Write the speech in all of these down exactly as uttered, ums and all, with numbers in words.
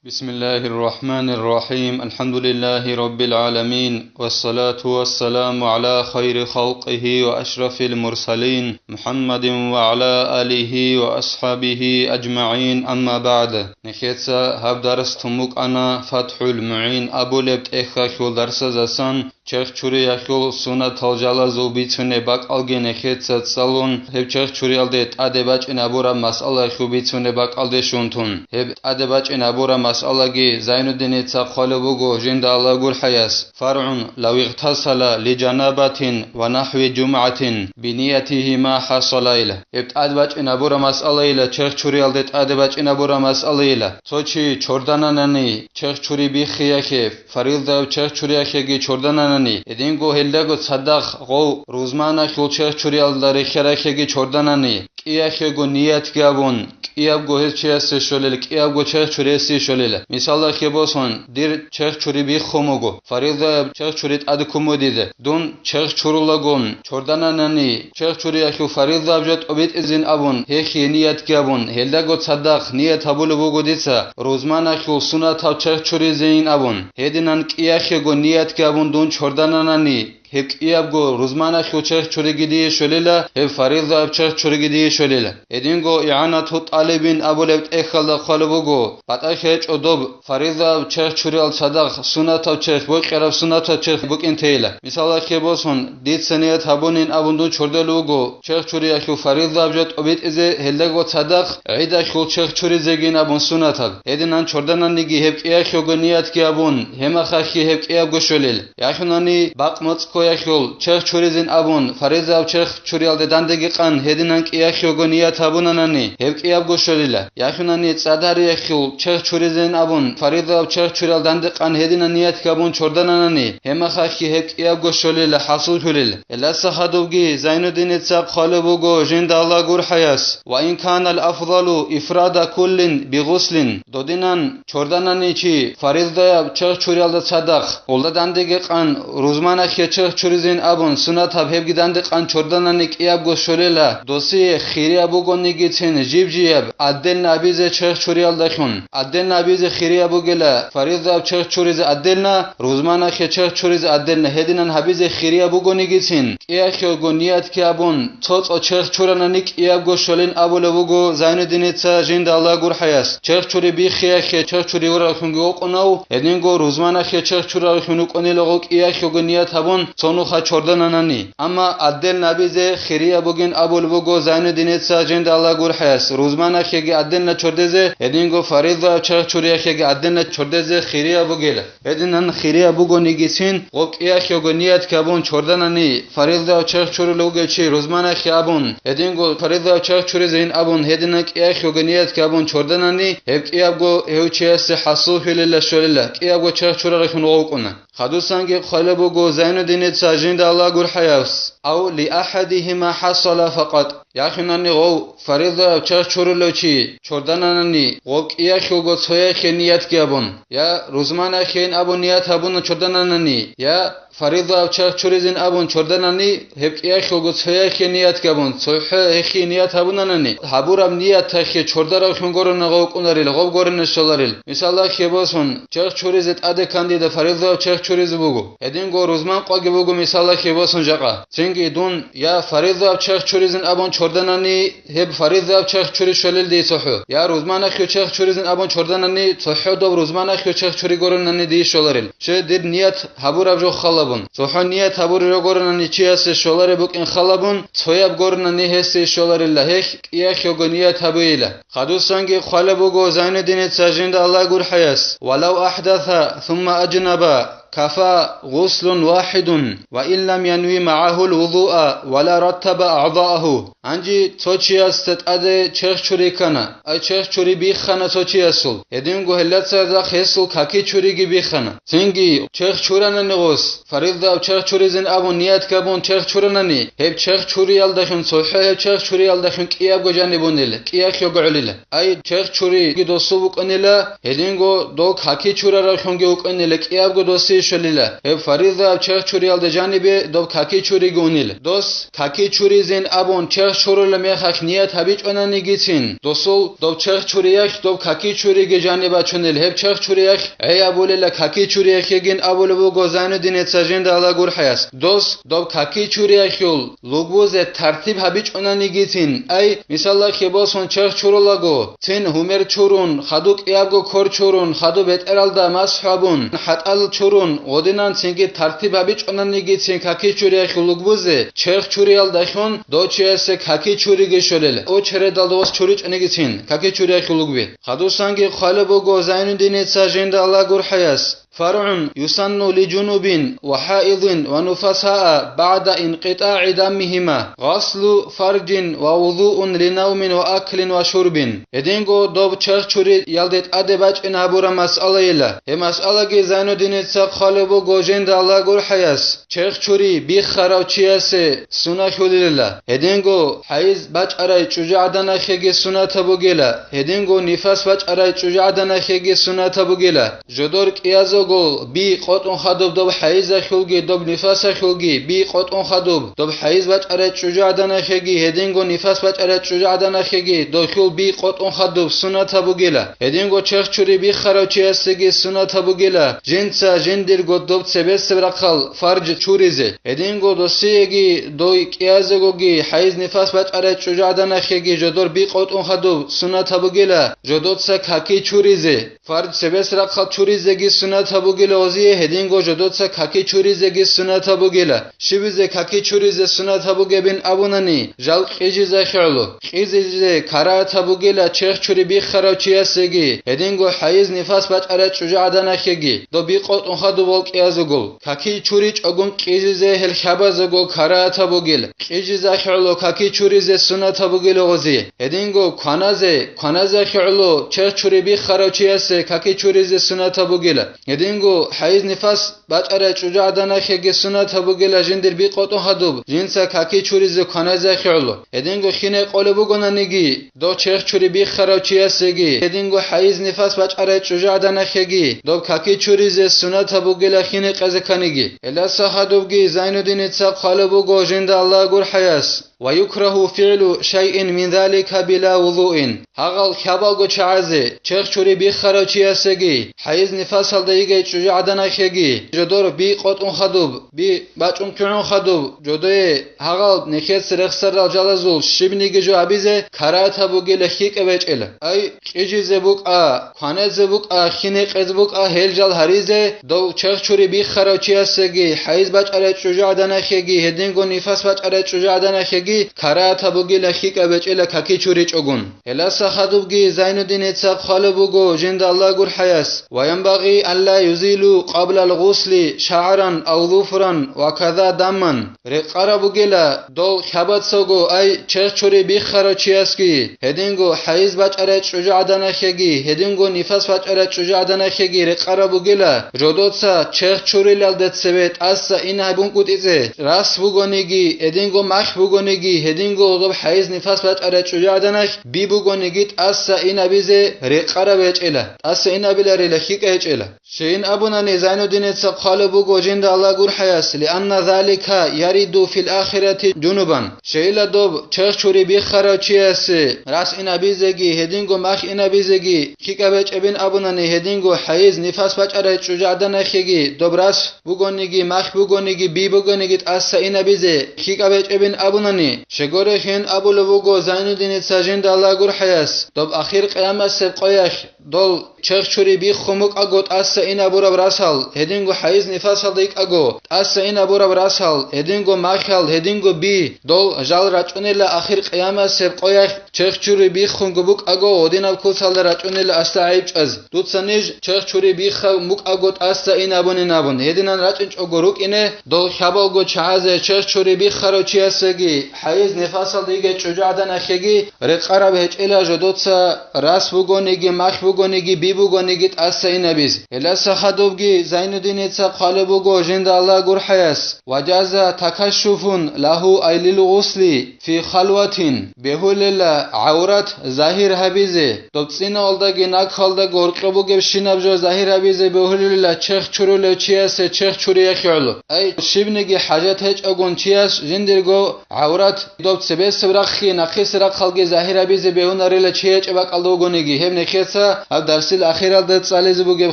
بسم الله الرحمن الرحيم. الحمد لله رب العالمين. والصلاة والسلام على خير خلقه وأشرف المرسلين محمد وعلى آله وأصحابه أجمعين. أما بعد. Нехеца гьаб дарс тун букӀана ФатхӀул МугӀин абулеб тӀехьалъул дарсазасан. Черх чуриялъул сунатал жалазул бицунеб бакӀалги нехеца цӀалун, гьеб черх чуриялде тӀаде бачӀин абураб масъалаялъул бицунеб бакӀалде щун тун. Гьеб тӀаде бачӀин абураб масъалаги Зайнуддиница хъвалеб буго жинда Аллагь гурхӀаяс: «ФаргӀун лав игътасала ли жанабатин ва нахӀви жумгӀатин биниятихима хӀасала», — ила. Гьеб тӀаде бачӀин абураб масъалайила, черх чуриялде тӀаде бачӀин абураб масъалайила. Цо чи чордананани, черх чури биххиялъе, фаризаяб черх чуриялъеги чордананани, гьединго гьелдаго цадахъ гъов рузманалъул черх чуриялда рехьаралъеги чорданани, кӀиялъего ниятги абун, кӀиябго гьев чиясе щолел, кӀиябго черх чуриялъе щолел. Мисалалъе босун, дир черх чури биххун буго, фаризаяб черх чури тӀаде ккун буго дида. Дун черх чурулагун чордананани, черх чуриялъул фаризаяб жо тӀобитӀизин абун, гьехие ниятги абун, гьелдаго цадахъ ният гьабулеб буго дица, рузманалъул сунатаб черх чуризейин абун. Гьединан кӀиялъего ниятги абун дун чордананани, гьеб кӀиябго рузманалъул черх чуриги дие щолила, гьеб фаризаяб черх чуриги дие щолила. Гьединго ИгӀанату тӀалибин абулеб тӀехьалда хъвалеб буго, батӀа гьечӀо доб фаризаяб черх чуриял цадахъ сунатаб черх, бокьараб сунатаб черх букӀин тейила. Мисалалъе босун, дица ният гьабунин абун дун чордел вуго, черх чуриялъул фаризаяб жо тӀобитӀизе, гьелдаго цадахъ гӀидалъул черх чуризегин абун сунатаб. Гьединан чордананиги гьеб кӀиялъего ниятги абун, гьемахалъги гьеб кӀиябго щолел. Яхунани бакъ моцӀкоялъул черх чуризин абун, фаризаяб черх чуриялде дандеги къан гьединан кӀиялъего ният гьабунанани, гьеб кӀиябго щолила. Яхунани цӀадариялъул черх чуризин абун, фаризаяб черх чуриял данде къан гьединан ният гьабун чордананани, гьемахалъги гьеб кӀиябго щолила, хӀасуллъулел. Гьелдаса хадубги Зайнуддиница хъвалеб буго жинда Аллагь гурхӀаяс: «Ва ин канал афзалу ифрада куллин бигъуслин». Додинан чорданани чи фаризаяб черх чуриялда цадахъ, гъолда дандеги къан рузманалъе черх чуризин абун, сунатаб гьебги данде къан чорданани кӀиябго щолела, досие хирияб бугонигицин жиб-жияб отдельно абизе черх чуриялдалъун. Отдельно абизе хирияб бугела, фаризаяб черх чуризе отдельно, рузманалъе черх чуризе отдельно, гьединан гьабизе хирияб бугонигицин, кӀиялъего ниятги абун, цо-цо черх чуранани кӀиябго щолин абулеб буго Зайнуддиница жинда Аллагь гурхӀаяс. Черх чури биххиялъе черх чури вуравлъунги вукӀунав, гьединго рузманалъе черх чуравлъун вукӀунила гъов кӀиялъего ният гьабун, цо нуха чордананани. Амма отдельно абизе хирияб бугин абулеб буго Зайнуддиница жинда Аллагь гурхӀаяс, рузманалъеги отдельно чордезе, гьединго фаризаяб черх чуриялъеги отдельно чордезе хирияб бугела. Гьединан хирияб бугонигицин, гъоб кӀиялъего ниятги абун чорданани, фаризаяб черх чурулев вугев чи рузманалъе абун, гьединго фаризаяб черх чуризейин абун, гьединан кӀиялъего ниятги абун чорданани, гьеб кӀиябго гьев чиясе хӀасуллъулила щолила, кӀиябго черх чураралъун вукӀуна. Хадусанги хъвалеб буго Зайнуддиница жинда Аллагь гурхӀаяс: «Ав ли ахӀадихима хӀасала факъат». Яхинани гъов фаризаяб черх чурулев чи чордананани, гъоб кӀиялъулго цояхье ниятги абун, я рузманаехьейин абун ният гьабуна чордананани, я фаризаяб черх чуризин абун чорданани, гьеб кӀиялъулго цояхье ниятги абун, цохӀо гьехье ният гьабунанани, гьабураб нияталъе чордаралъун гурина гъов вукӀунарил, гъоб гурина щоларил. Мисалалъе босун, черх чуризе тӀаде ккан дида фаризаяб черх чуризе буго. Гьединго рузман къоги буго мисалалъе босун жакъа. Цинги дун я фаризаяб черх чуризин абун чорданани, гьеб фаризаяб черх чури щолел дие цохӀо, я рузманахъе черх чуризин абун чорданани, цохӀо доб рузманахъе черх чури гуринани дие щоларел. Че дир ният гьабураб жо халабун. ЦохӀо ният гьабураб жо гуринани чиясе щолареб букӀин халабун, цояб гуринани гьесие щоларилла, гьелъ кӀиялъего ният гьабейила. Хадусанги хъвалеб буго Зайнуддиница жинда Аллагь гурхӀаяс: «Валав ахӀдаса сумма аджнаба, кафа гъуслун вахӀидун, ва ин лам янви магӀагьул вузуа ва ла раттаба агӀзаагьу». Гьанже цо чиясда тӀаде черх чури ккана, ай черх чури биххана цо чиясул. Гьединго гьелдаса цадахъ гьесул каки чуриги биххана. Цинги черх чуранани гъос, фаризаяб черх чуризин абун ният гьабун черх чуранани, гьеб черх чуриялдалъун цохӀо гьеб черх чуриялдалъун кӀиябго жаниб унила, кӀиялъего гӀолила. Ай черх чуриги досул вукӀунила, гьединго дов каки чураралъунги вукӀунила, кӀиябго досие щолила. Гьеб фаризаяб черх чуриялда жанибе доб каки чуриги унел. Дос каки чуризин абун черх чурулеб мехалъ ният гьабичӀонанигицин, досул доб черх чуриялъ доб каки чуриги жаниб бачунел. Гьеб черх чуриялъ гӀей абулела, каки чуриялъегин абулеб буго Зайнуддиница жинда Аллагь гурхӀаяс. Дос доб каки чуриялъул лугбузе тартиб гьабичӀонанигицин, ай, мисаллахъе босун черх чурулаго, цин гьумер чурун, хаду кӀиябго кор чурун, хаду бетӀералда масхӀ гьабун, хӀатӀал чурун, гъодинан цинги тартиб гьабичӀонанигицин каки чуриялъул лугбузе, черх чуриялдалъун дов чиясе каки чуриги щолел, очередалда вас чуричӀонигицин каки чуриялъул лугби. Хадусанги хъвалеб буго Зайнуддиница жинда Аллагь гурхӀаяс. فرع يسن لجنب وحائض ونفساء بعد انقطاع دمهما غسل فرج ووضوء لنوم وأكل وشرب. Гьединго доб черх чуриялде тӀаде бачӀин гьабураб масъалайила. Гьеб масъалаги Зайнуддиница хъвалеб буго жинда Аллагь гурхӀаяс. Черх чури биххарав чиясе суннатулила. Гьединго хӀайз бачӀарай чӀужугӀаданахъеги суннатаб бугила, гьединго нифас бачӀарай чӀужугӀаданахъеги суннатаб бугила. Жодор кӀиязего би къотӀун хадуб доб хӀайзахъулги доб нифасахъулги, би къотӀун хадуб доб хӀайз бачӀарай чӀужугӀаданахъеги, гьединго нифас бачӀарай чӀужугӀаданахъеги, дохъул би къотӀун хадуб суннатаб бугила. Гьединго черх чури биххарав чиясеги суннатаб бугила, жинца жиндирго доб цебесеб рахъал фарж чуризе. Гьединго досиеги дой кӀиязегоги хӀайз-нифас бачӀарай чӀужугӀаданахъеги жодор би къотӀун хадуб суннатаб бугила, жодоца каки чуризе. Фарж цебес рахъал чуризеги суннатаб бугила гъозие, гьединго жодоца каки чуризеги суннатаб бугила. Щибизе каки чуризе суннатаб бугебин абунани, жал кьижизахъе гӀоло. Кьижизе карагьатаб бугила черх чури биххарав чиясеги, гьединго хӀайз-нифас бачӀарай чӀужугӀаданахъеги, доб би къотӀун хадуб вал кӀиязугул. Каки чуричӀогун кьижизе гьел хабазугул карагьатаб бугил. Кьижизахъе гӀоло каки чуризе суннатаб бугила гъозие. Гьединго кваназе, кваназехъе гӀоло черх чури биххарав чиясе каки чуризе суннатаб бугила. Гьединго хӀайз-нифас бачӀарай чӀужугӀаданахъеги суннатаб бугила жиндир би къотӀун хадуб, жинца каки чуризе кваназехъе гӀоло. Гьединго хине къолеб бугонаниги, дов черх чури биххарав чиясеги, гьединго хӀайз-нифас бачӀарай чӀужугӀаданахъеги, доб каки чуризе суннатаб бугила хине къезе кканиги. Гьелдаса хадубги Зайнуддиница хъвалеб буго жинда Аллагь гурхӀаяс. ويكره فعل شيء من ذلك بلا وضوء. Гьагъал хабалго чагӀазе, черх чури биххарав чиясеги, хӀайз-нифасалда йигей чӀужугӀаданахъеги, жодор би къотӀун хадуб, би бачӀун кигӀун хадуб, жодое гьагъал нехец рехсарал жалазул щибниги жо гьабизе карагьатаб бугила хьикӀа бечӀела. Ай, кьижизе букӀа, кваназе букӀа, хине къезе букӀа гьел жал гьаризе, дов черх чури биххарав чиясеги, хӀайз бачӀарай чӀужугӀаданахъеги, гьединго нифас бачӀарай чӀужугӀаданахъеги карагьатаб бугила хьикӀа бечӀела каки чуричӀогун. Гьелдаса хадубги Зайнуддиница хъвалеб буго жинда Аллагь гурхӀаяс: وينبغي أن لا يزيل قبل الغسل شعرا أو ظفرا وكذا دما. Рекъараб бугила дол хабацаго, ай, черх чури биххарав чиясги, гьединго хӀайз бачӀарай чӀужугӀаданахъеги, гьединго нифас бачӀарай чӀужугӀаданахъеги рекъараб бугила, жодоца черх чурилалда цеве тӀаса ин гьабун кӀутӀизе, рас бугониги, гьединго махь бугониги, гьединго гъоб хӀайз-нифас бачӀарай чӀужугӀаданахъ би бугониги тӀаса ин гьабизе рекъараб гьечӀела, тӀаса ин гьабиларила хьикӀа гьечӀела. Щайин абунани, Зайнуддиница хъвалеб буго жинда Аллагь гурхӀаяс: لأن ذلك يرد في الآخرة جنبا. Щайила доб черх чури биххарав чиясе рас ин абизеги, гьединго махь ин абизеги хьикӀа бечӀебин абунани, гьединго хӀайз-нифас бачӀарай чӀужугӀаданахъеги доб рас бугониги, махь бугониги, би бугониги тӀаса ин абизе хьикӀа бечӀебин абунани, щегорехин абулеб буго Зайнуддиница жинда Аллагь гурхӀаяс, доб ахир къиямасеб къоялъ дол черх чури биххун букӀаго тӀаса ин абураб расал, гьединго хӀайз-нифасалда йикӀаго тӀаса ин абураб расал, гьединго махьал, гьединго би, дол жал рачӀунела ахир къиямасеб къоялъ черх чури биххунго букӀаго гьединаб куцалда рачӀунела асда гӀайиб чӀваз. Дуца ниж черх чури биххун букӀаго тӀаса ин абунин абун, гьединан рачӀинчӀого рукӀине, дол хабалго чагӀазе черх чури биххарав чиясеги, хӀайз-нифасалда йигей чӀужугӀаданахъеги рекъараб гьечӀела жодоца рас бугониги, махь бугониги, би бугониги тӀаса инабизе. Гьелдаса хадубги Зайнуддиница хъвалеб буго жинда Аллагь гурхӀаяс: «Ва жаза такашшуфун лагьу ай лил гъусли фи халватин», бегьулела гӀаврат загьир гьабизе, доб цӀинаялдаги накалдаги гьоркьоб бугебщинаб жо загьир гьабизе бегьулела, черх чурулев чиясе черх чуриялъе гӀоло. Ай, щибниги хӀажат гьечӀогун чияс жиндирго гӀаврат доб цебесеб рахъги нахъисеб рахъалги загьир гьабизе бегьунарила, чи гьечӀеб бакӀалда вугониги, гьеб нехеца гьаб дарсил ахиралда цӀализе бугеб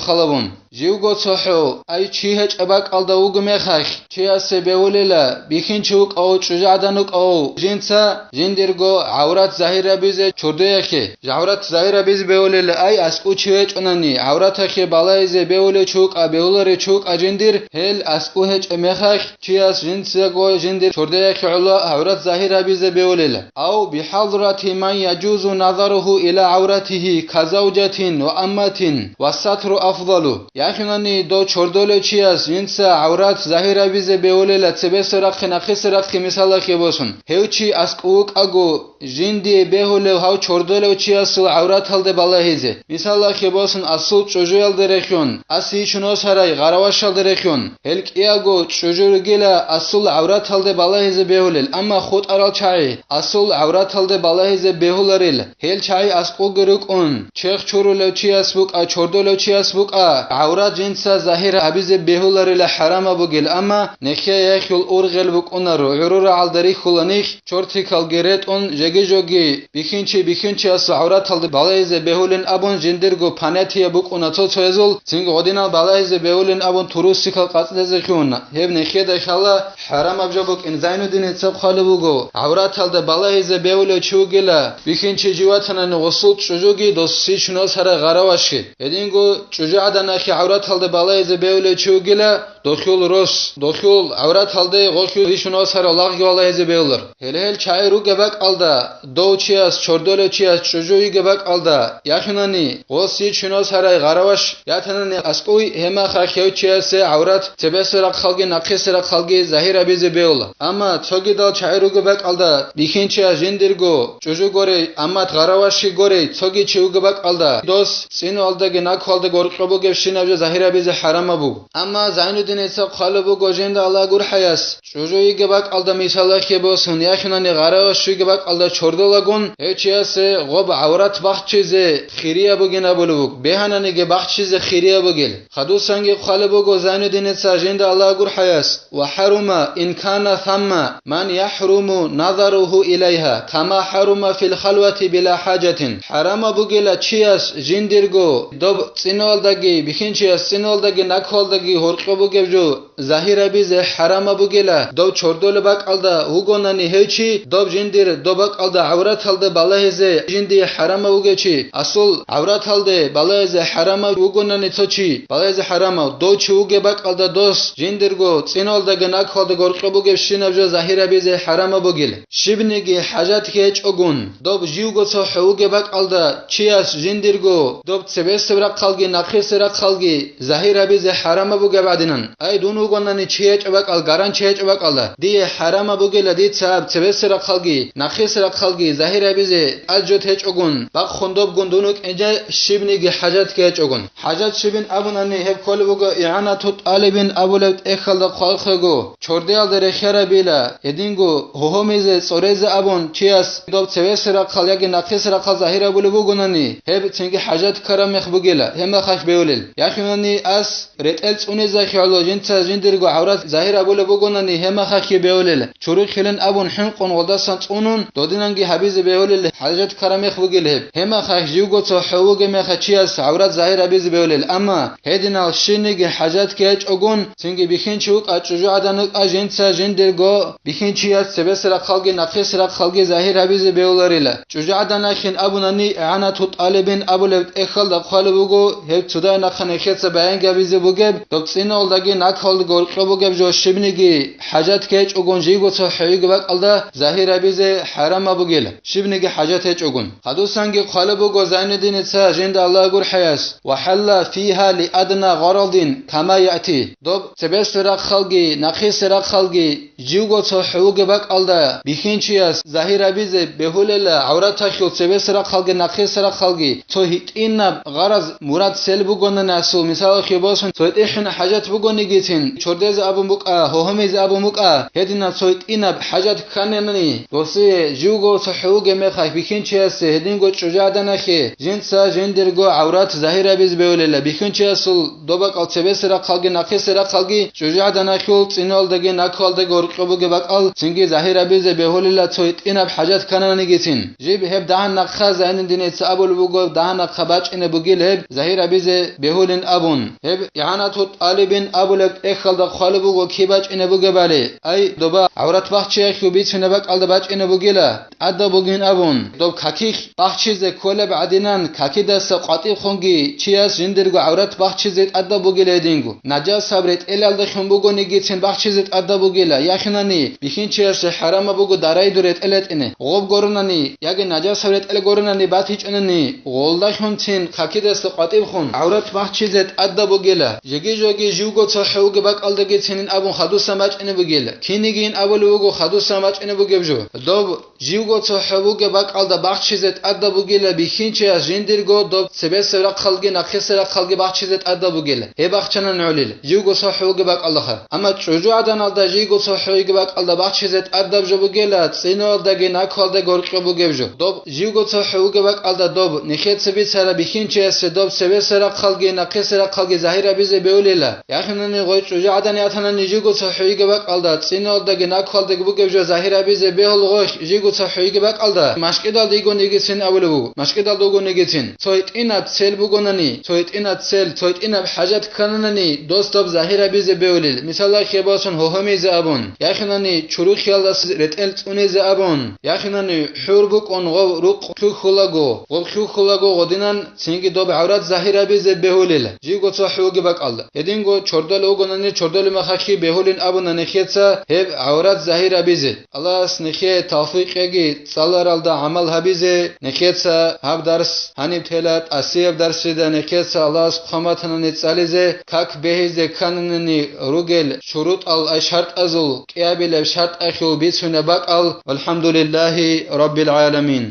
халабун. Живго цохӀо, ай, чи гьечӀеб бакӀалда вуго мехалъ, чиясе бегьулела, бихьинчи вукӀав, чӀужугӀадан вукӀав жинца жиндирго гӀаврат загьир гьабизе чордоялъе. ГӀаврат загьир гьабизе бегьулела, ай, аскӀов чи гьечӀонани, гӀавраталъе балагьизе бегьулев чи вукӀа, бегьуларев чи вукӀа жиндир, гьел аскӀов гьечӀеб мехалъ, чияс жинцаго жиндир чордоялъе гӀоло гӀаврат загьир гьабизе бегьулела. Ав бихӀадрати ман яжузу назаругьу иля гӀавратигьи ка завжатин ва амматин ва сатру афдалу. Яхинани дов чордолев чияс жинца гӀаврат загьир гьабизе бегьулела цебесеб рахъги нахъисеб рахъги мисалалъе босун. Гьев чи аскӀов вукӀаго, жиндие бегьулев гьав чордолев чиясул гӀавраталде балагьизе. Мисалалъе босун, асул чӀужуялде рехьун, ас йичун осарай гъаравашалде рехьун, гьел кӀиялго чӀужу ругила асул гӀавраталде балагьизе бегьулел, амма хутӀарал чагӀи асул гӀавраталде балагьизе бегьуларел, гьел чагӀи аскӀовги рукӀун, черх чурулев чияс букӀа, чордолев чияс букӀа, гӀаврат жинца загьир гьабизе бегьуларила хӀарамаб бугел, амма нехеяхъул ургъел букӀунаро, гӀурурагӀалда рихьула нилъ, чортикалги ретӀун, жеги-жоги бихьинчи бихьинчиясул гӀавраталде балагьизе бегьулин абун жиндирго понятие букӀуна цо-цоязул, цинги гъодинал балагьизе бегьулин абун турусикал къацӀцӀезе хьуна. Гьеб нехеда хьала хӀарамаб жо букӀин. Зайнуддиница хъвалеб буго, гӀавраталда балагьизе бегьулев чи вугила, бихьинчи живатанани гъосул чӀужуги дос йичун осарай гъаравашги. Гьединго чӀужугӀаданахъе гӀавраталда балагьизе бегьулев чи вугила, дохьул рос, дохьул гӀавраталде гъохьул йичун осарав лагъги валагьизе бегьулар. Гьеле гьел чагӀи ругеб бакӀалда, дов чияс, чордолев чияс чӀужу йигеб бакӀалда, яхинани, гъос йичун осарай гъараваш ятанани аскӀуй, гьемахъа хев чиясе гӀаврат цебесеб рахъалги нахъисеб рахъалги загьир гьабизе бегьула. Амма цогидал чагӀи ругеб бакӀалда, бихьинчияс жиндирго чӀужу горей, аммат гъаравашги горей, цоги чи вугеб бакӀалда, дос цӀиналдаги наквалдаги гьоркьоб бугебщинаб жо загьир гьабизе хӀарамаб буго. Амма Зайнуддиница хъвалеб буго жинда Аллагь гурхӀаяс, чӀужу йигеб бакӀалда мисалалъе босун, яхинани гъараваш йигеб бакӀалда чордолагун, гьев чиясе гъоб гӀаврат бахчизе хирияб бугин абулеб буго, бегьананиги бахчизе хирияб бугел. Хадусанги хъвалеб буго Зайнуддиница жинда Аллагь гурхӀаяс: «Ва хӀарума ин кана самма ман яхӀруму назаругьу илайгьа, кама хӀарума фил халвати била хӀажатин». ХӀарамаб бугела чияс жиндирго доб цӀиналдаги, бихьинчияс цӀиналдаги наквалдаги гьоркьоб бугеб жо загьир гьабизе хӀарамаб бугела, доб чордолеб бакӀалда вугонани гьев чи, доб жиндир доб бакӀалда гӀавраталда балагьизе жиндие хӀарамаб вугев чи, асул гӀавраталде балагьизе хӀарамаб вугонани цо чи, балагьизе хӀарамав, дов чи вугеб бакӀалда дос жиндирго цӀиналдаги наквалдаги гьоркьоб бугебщинаб жо загьир гьабизе хӀарамаб бугел. Щибниги хӀажатги гьечӀогун, доб живго цохӀо вугеб бакӀалда чияс жиндирго доб цебесеб рахъалги нахъисеб рахъалги загьир гьабизе хӀарамаб бугеб гӀадинан. Ай, дун вугонани чи гьечӀеб бакӀал, гаран чи гьечӀеб бакӀалда, дие хӀарамаб бугела дица гьаб цебесеб рахъалги нахъисеб рахъалги загьир гьабизе, тӀад жо течӀогун, бахъун добгун дун вукӀинчӀеб, щибниги хӀажатги гьечӀогун. ХӀажат щибин абунани, гьеб кколеб буго ИгӀанату тӀалибин абулеб тӀехьалда хъвалхъего, чордиялда рехиярабила, гьединго гьогьомизе, цӀорезе абун, чияс доб цевесел рахъал яги нахъисел рахъал загьир абулеб бугонани, гьеб цинги хӀажат ккараб мех бугила, гьеб мехалъ бевлел. Яхинани ас ретӀел цӀунезехьуло жинца жиндирго гӀаврат загьир абулеб бугонани, гьеб мехалъги бевлел. Чурухъилин абун хӀинкъун гъолдасан цӀунун, додинанги гьабизе бевлел хӀажат ккараб мех бугел гьеб. Гьеб мехалъ живго цохӀо вугеб мехалъ чияс гӀаврат загьир гьабизе бевлел. Амма гьединал щинниги хӀажатги гьечӀогун, цинги бихьинчи вукӀа, чӀужугӀадан вукӀа, жинца жиндирго бихьинчияс цебесел рахъалги нахъисел рахъалги загьир гьабизе бевларила. ЧӀужугӀаданахин абунани, ИгӀанату тӀалибин абулеб тӀехьалда хъвалеб буго, гьеб цодай нахъа нехеца баянги гьабизе бугеб, доб цӀиналдаги накалдаги горкьо бугеб жо щибниги хӀажат гьечӀогун жийго цо хӀуюги бакӀалда загьир гьабизе хӀарамаб бугила, щибниги хӀажат гьечӀогун. Хадусанги хъвалеб буго Зайнуддиница жинда Аллагь гурхӀаяс: «Ва хӀалла фиха ли адна гъаралдин кама яти». Доб цебесел рахъалги, нахъисел рахъалги, живго цо хӀуюги бакӀалда бихьинчияс загьир гьабизе бегьулела гӀавраталъул цебесел рахъалги, нахъисел рахъалги, цо гьитӀинаб гъараз мурад сел бугонани асул, мисалалъе босун, цо гьитӀинаб хӀажат бугонигицин, чордезе абун букӀа, гьогьомизе абун букӀа, гьединаб цо гьитӀинаб хӀажат кканинани, досие живго цо хӀуюги мехалъ бихьинчиясе гьединго чӀужугӀаданалъе жинца жиндирго гӀаврат загьир гьабизе бегьулела, бихьинчиясул доб бакӀал цебесел рахъалги, нахъисел рахъалги, чӀужугӀаданалъул цӀинуялдаги накуялдаги гьоркьоб бугеб бакӀал цинги загьир гьабизе бегьулела цо гьитӀинаб хӀажат ккананигицин. Жиб гьеб дагьаб нахъа Зайнуддиница абулеб буго, дагьаб нахъа бачӀине бугила гьеб загьир гьабизе бегьулин абун. Гьеб ИгӀанату тӀалибин абулеб тӀехьалда хъвалеб буго киб бачӀине бугебали. Ай, доба гӀаврат бахчиялъул бицунеб бакӀалда бачӀине бугила, тӀадаб бугин абун, доб какилъ бахчизе кколеб гӀадинан, какидаса къватӀиб хунги чияс жиндирго гӀаврат бахчизе тӀадаб бугила гьединго. Нажасаб ретӀелалдалъун бугонигицин бахчизе тӀадаб бугила, яхинани бихьинчиясе хӀарамаб буго дарайдул ретӀел ретӀине, гъоб горунани яги нажасаб ретӀел горунани батичӀунани, гъолдалъунцин какидаса къватӀиб хун гӀаврат бахчизе тӀадаб бугила. Жеги-жоги живго цо хӀуюги бакӀалдагицинин абун хадусан бачӀине бугила. Кинигин абулеб буго хадусан бачӀине бугеб жо. Доб Живго цо хӀуюги бакӀалда бахчизе тӀадаб бугила бихьинчияс жиндирго доб цебесел рахъалги нахъисел рахъалги бахчизе тӀадаб бугила. Гьеб бахчанани гӀолила, живго цо хӀуюги бакӀалдаха. Амма чӀужугӀаданалда живго цо хӀуюги бакӀалда бахчизе тӀадаб жо бугила, цӀинуялдаги накуялдаги гьоркьоб бугеб жо. Доб живго цо хӀуюги бакӀалда доб нехеца бицараб бихьинчиясе доб цебесел рахъалги нахъисел рахъалги загьир гьабизе бегьулила. Яхинани гъой чӀужугӀадан ятана нижего цо хӀуйиги бакӀалда, цӀиналдаги наквалдаги бугеб жо загьир гьабизе бегьул гъой жиго цо хӀуйиги бакӀалда, машкӀидалда йигонигицин абулеб буго, машкӀидалда угонигицин. Цо гьитӀинаб цел бугонани, цо гьитӀинаб цел, цо гьитӀинаб хӀажат ккананани, дос доб загьир гьабизе бегьулел, мисалда, хебалъун гьогьомизе абун, яхинани чурухиялдаса ретӀел цӀунизе абун, яхинани хӀур букӀун гъов рукъ лъухьулаго, гъоб лъухьулаго гъодинан, цинги доб гӀаврат загьир гьабизе бегьулел, жиго цо хӀуги бакӀалда. Гьединго чордол угонани, чордолеб мехалъги бегьулин абуна нехеца гьеб гӀаврат загьир гьабизе. Аллагьас нехее тавфикъ кьеги, цӀаларалда гӀамал гьабизе. Нехеца гьаб дарс гьаниб тела, тӀасияб дарсида нехеца Аллагьас хъван батанани цӀализе, как бегьизе ккананани ругел шурутӀал ай шартӀазул кӀиабилеб шартӀалъул бицунеб бакӀал. ВалхӀамдулиллагьи раббил гӀаламин.